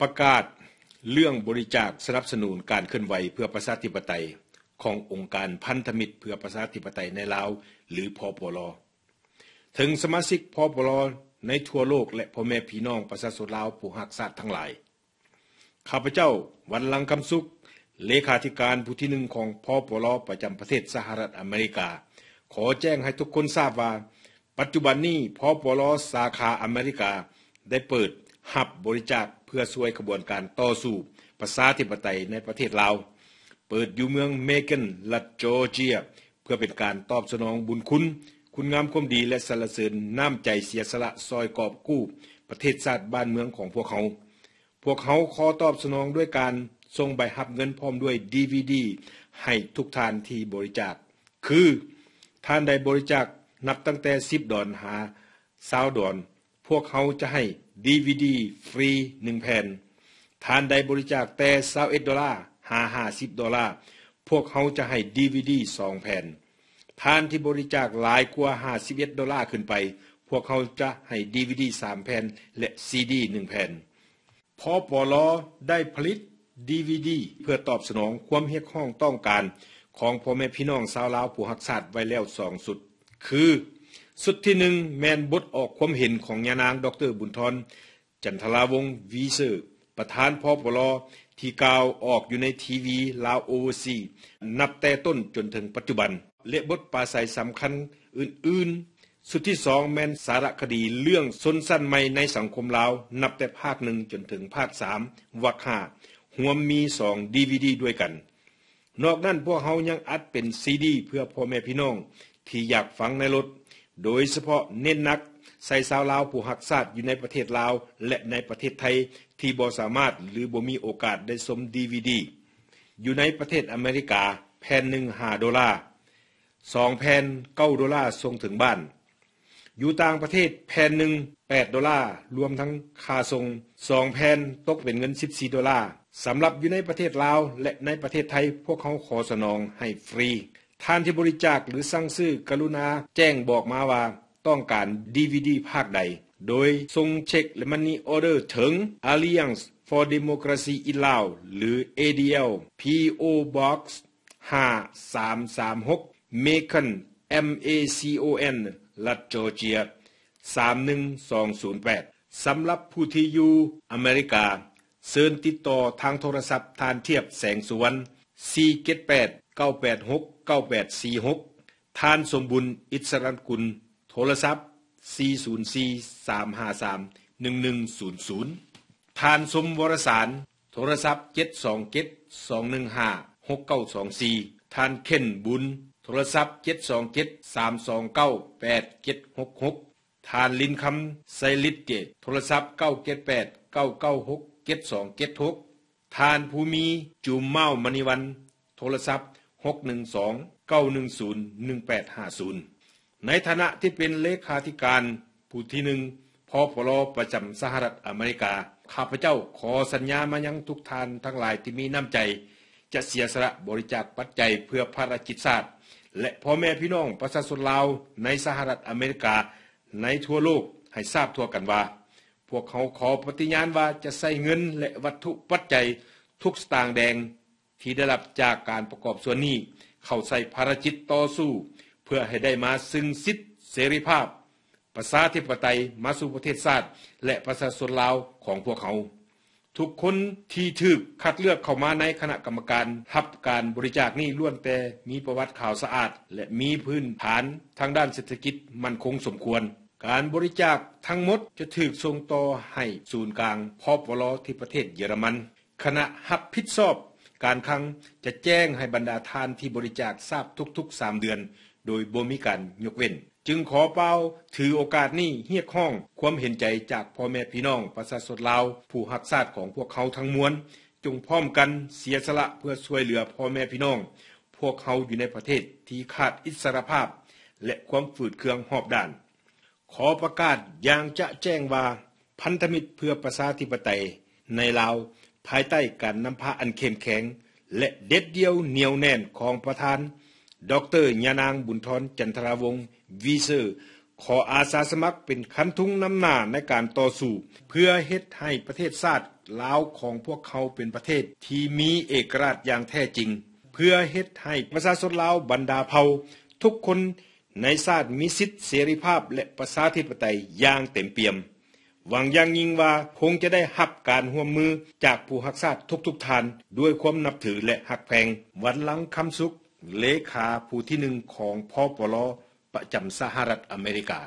ປະກາດເລື່ອງບໍລິຈາກສະໜັບສະໜູນການເຄື່ອນໄຫວເພື່ອປະຊາທິປະໄຕຂອງອົງການພັນທະມິດເພື່ອປະຊາທິປະໄຕໃນລາວ ຫຼື ພປລ. ເຖິງສະມາຊິກ ພປລ ໃນທົ່ວໂລກ ແລະ ພໍ່ແມ່ພີ່ນ້ອງປະຊາຊົນລາວຜູ້ຮັກຊາດທັງຫຼາຍ. ຂ້າພະເຈົ້າ ວັນລັງຄຳສຸກ ເລຂາທິການຜູ້ທີໜຶ່ງຂອງ ພປລ ປະຈຳປະເທດສະຫະລັດອາເມລິກາ ຂໍແຈ້ງໃຫ້ທຸກຄົນຊາບວ່າ ປັດຈຸບັນນີ້ ພປລ ສາຂາອາເມລິກາ ໄດ້ເປີດຮັບບໍລິຈາກເພື່ອຊ່ວຍຂະບວນການຕໍ່ສູ້ປະຊາທິປະໄຕໃນປະເທດລາວ, ເປີດຢູ່ເມືອງເມເກັນ ລັດຈໍເຈຍ ເພື່ອເປັນການຕອບສະໜອງບຸນຄຸນ, ຄຸນງາມຄວາມດີ ແລະ ສັນລະເສີນນ້ຳໃຈເສຍສະຫຼະຊ່ອຍກອບກູ້ປະເທດຊາດບ້ານເມືອງຂອງພວກເຮົາ. ພວກເຮົາຂໍຕອບສະໜອງດ້ວຍການສົ່ງໃບຮັບເງິນພ້ອມດ້ວຍດີວີດີໃຫ້ທຸກທ່ານທີ່ບໍລິຈາກ ຄື ທ່ານໃດບໍລິຈາກນັບຕັ້ງແຕ່ສິບດອນຫາຊາວດອນ ພວກເຮົາຈະໃຫ້ດີວີດີຟຣີໜຶ່ງແຜ່ນ. ທ່ານໃດບໍລິຈາກແຕ່ຊາວເອັດໂດລາຫາຫ້າສິບໂດລາ ພວກເຮົາຈະໃຫ້ດີວີດີສອງແຜ່ນ. ທ່ານທີ່ບໍລິຈາກຫຼາຍກວ່າຫ້າສິບເອັດໂດລາຂຶ້ນໄປ ພວກເຮົາຈະໃຫ້ດີວີດີສາມແຜ່ນ ແລະ ຊີດີໜຶ່ງແຜ່ນ. ພປລ ໄດ້ຜະລິດດີວີດີເພື່ອຕອບສະໜອງຄວາມຮຽກຮ້ອງຕ້ອງການຂອງພໍ່ແມ່ພີ່ນ້ອງຊາວລາວຜູ້ຮັກຊາດໄວ້ແລ້ວສອງຊຸດ ຄື ຊຸດທີໜຶ່ງ ແມ່ນບົດອອກຄວາມເຫັນຂອງຍານາງ ດອກເຕີ ບຸນທອນ ຈັນທະລາວົງ ວີເຊີ ປະທານ ພປລ ທີ່ກ່າວອອກຢູ່ໃນທີວີລາວໂອເວີຊີ ນັບແຕ່ຕົ້ນຈົນເຖິງປັດຈຸບັນ ແລະ ບົດປາໄສສຳຄັນອື່ນໆ. ຊຸດທີສອງ ແມ່ນສາລະຄະດີເລື່ອງຊົນຊັ້ນໃໝ່ໃນສັງຄົມລາວ ນັບແຕ່ພາກໜຶ່ງຈົນເຖິງພາກສາມ ວັກຫ້າ ຮວມມີສອງດີວີດີດ້ວຍກັນ. ນອກນັ້ນ ພວກເຮົາຍັງອັດເປັນຊີດີເພື່ອພໍ່ແມ່ພີ່ນ້ອງທີ່ຢາກຟັງໃນລົດ, ໂດຍສະເພາະເນັ້ນໜັກໃສ່ຊາວລາວຜູ້ຮັກຊາດຢູ່ໃນປະເທດລາວ ແລະ ໃນປະເທດໄທ ທີ່ບໍ່ສາມາດ ຫຼື ບໍ່ມີໂອກາດໄດ້ຊົມດີວີດີ. ຢູ່ໃນປະເທດອາເມລິກາ ແຜ່ນໜຶ່ງຫ້າໂດລາ, ສອງແຜ່ນເກົ້າໂດລາ ສົ່ງເຖິງບ້ານ. ຢູ່ຕ່າງປະເທດ ແຜ່ນໜຶ່ງແປດໂດລາ ລວມທັງຄ່າສົ່ງ ສອງແຜ່ນ ຕົກເປັນເງິນສິບສີ່ໂດລາ. ສຳລັບຢູ່ໃນປະເທດລາວ ແລະ ໃນປະເທດໄທ ພວກເຮົາຂໍສະໜອງໃຫ້ຟຣີ. ທ່ານທີ່ບໍລິຈາກ ຫຼື ສັ່ງຊື້ ກະລຸນາແຈ້ງບອກມາວ່າຕ້ອງການດີວີດີພາກໃດ ໂດຍສົ່ງເຊັກ ແລະ ມັນນີອໍເດີເຖິງ Alliance for Democracy in Laos ຫຼື เอดีแอล P O Box ຫ້າສາມສາມຫົກ Macon, M A C O N ລັດຈໍເຈຍ ສາມໜຶ່ງສອງສູນແປດ. ສຳລັບຜູ້ທີ່ຢູ່ອາເມລິກາ ເຊີນຕິດຕໍ່ທາງໂທລະສັບທ່ານທຽບ ແສງສຸວັນ ສີ່ເຈັດແປດ ເກົ້າແປດຫົກ ເກົ້າແປດສີ່ຫົກ, ທ່ານສົມບຸນ ອິດສະຣະກຸນ ໂທລະສັບ ສີ່ສູນສີ່ ສາມຫ້າສາມ ໜຶ່ງໜຶ່ງສູນສູນ, ທ່ານ ສົມ ວໍລະສານ ໂທລະສັບ ເຈັດສອງເຈັດ ສອງໜຶ່ງຫ້າ ຫົກເກົ້າສອງສີ່, ທ່ານ ເຂັນ ບຸນ ໂທລະສັບ ເຈັດສອງເຈັດ ສາມສອງເກົ້າ ແປດເຈັດຫົກຫົກ, ທ່ານ ລິນຄຳ ໄຊລິດເດດ ໂທລະສັບ ເກົ້າເຈັດແປດ ເກົ້າເກົ້າຫົກ ເຈັດສອງເຈັດຫົກ, ທ່ານ ພູມີ ຈູມມາວມະນີວັນ ໂທລະສັບ ຫົກໜຶ່ງສອງ ເກົ້າໜຶ່ງສູນ ໜຶ່ງແປດຫ້າສູນ. ໃນຖານະທີ່ເປັນເລຂາທິການຜູ້ທີໜຶ່ງ ພປລ ປະຈຳສະຫະລັດອາເມລິກາ, ຂ້າພະເຈົ້າຂໍສັນຍາມາຍັງທຸກທ່ານທັງຫຼາຍທີ່ມີນ້ຳໃຈ ຈະເສຍສະຫຼະບໍລິຈາກປັດໄຈເພື່ອພາລະກິດຊາດ ແລະ ພໍ່ແມ່ພີ່ນ້ອງປະຊາຊົນລາວໃນສະຫະລັດອາເມລິກາ ໃນທົ່ວໂລກໃຫ້ຊາບທົ່ວກັນວ່າ ພວກເຮົາຂໍປະຕິຍານວ່າຈະໃຊ້ເງິນ ແລະ ວັດຖຸປັດໄຈທຸກສະຕາງແດງ ທີ່ໄດ້ຮັບຈາກການປະກອບສ່ວນນີ້ ເຂົ້າໃສ່ພາລະກິດຕໍ່ສູ້ ເພື່ອໃຫ້ໄດ້ມາຊຶ່ງສິດເສລີພາບ ປະຊາທິປະໄຕ ມາສູ່ປະເທດຊາດ ແລະ ປະຊາຊົນລາວຂອງພວກເຮົາ. ທຸກຄົນທີ່ຖືກຄັດເລືອກເຂົ້າມາໃນຄະນະກຳມະການຮັບການບໍລິຈາກນີ້ ລ້ວນແຕ່ມີປະຫວັດຂາວສະອາດ ແລະ ມີພື້ນຖານທາງດ້ານເສດຖະກິດໝັ້ນຄົງສົມຄວນ. ການບໍລິຈາກທັງໝົດຈະຖືກສົ່ງຕໍ່ໃຫ້ສູນກາງ ພປລ ທີ່ປະເທດເຢຍລະມັນ. ຄະນະຮັບຜິດຊອບການຄັງຈະແຈ້ງໃຫ້ບັນດາທ່ານທີ່ບໍລິຈາກຊາບທຸກໆສາມເດືອນ ໂດຍບໍ່ມີການຍົກເວັ້ນ. ຈຶ່ງຂໍກ່າວຖືໂອກາດນີ້ຮຽກຮ້ອງຄວາມເຫັນໃຈຈາກພໍ່ແມ່ພີ່ນ້ອງປະຊາຊົນລາວຜູ້ຮັກຊາດຂອງພວກເຮົາທັງມວນ, ຈົ່ງພ້ອມກັນເສຍສະຫຼະເພື່ອຊ່ວຍເຫຼືອພໍ່ແມ່ພີ່ນ້ອງພວກເຮົາຢູ່ໃນປະເທດທີ່ຂາດອິດສະຫຼະພາບ ແລະ ຄວາມຝືດເຄືອງຮອບດ້ານ. ຂໍປະກາດຢ່າງຈະແຈ້ງວ່າ ພັນທະມິດເພື່ອປະຊາທິປະໄຕໃນລາວ ພາຍໃຕ້ການນຳພາອັນເຂັ້ມແຂງ ແລະ ເດັດດ່ຽວໜຽວແໜ້ນຂອງປະທານ ດອກເຕີ ຍານາງ ບຸນທອນ ຈັນທະລາວົງ ວີເຊີ ຂໍອາສາສະໝັກເປັນຄັນທຸງນຳໜ້າໃນການຕໍ່ສູ້ ເພື່ອເຮັດໃຫ້ປະເທດຊາດລາວຂອງພວກເຮົາເປັນປະເທດທີ່ມີເອກະລາດຢ່າງແທ້ຈິງ, ເພື່ອເຮັດໃຫ້ປະຊາຊົນລາວບັນດາເຜົ່າທຸກຄົນໃນຊາດມີສິດເສລີພາບ ແລະ ປະຊາທິປະໄຕຢ່າງເຕັມປ່ຽມ. ຫວັງຢ່າງຍິ່ງວ່າຄົງຈະໄດ້ຮັບການຮ່ວມມືຈາກຜູ້ຮັກຊາດທຸກໆທ່ານ ດ້ວຍຄວາມນັບຖື ແລະ ຮັກແພງ. ວັນລັງ ຄຳສຸກ, ເລຂາຜູ້ທີໜຶ່ງຂອງ ພປລ ປະຈຳສະຫະລັດອາເມລິກາ.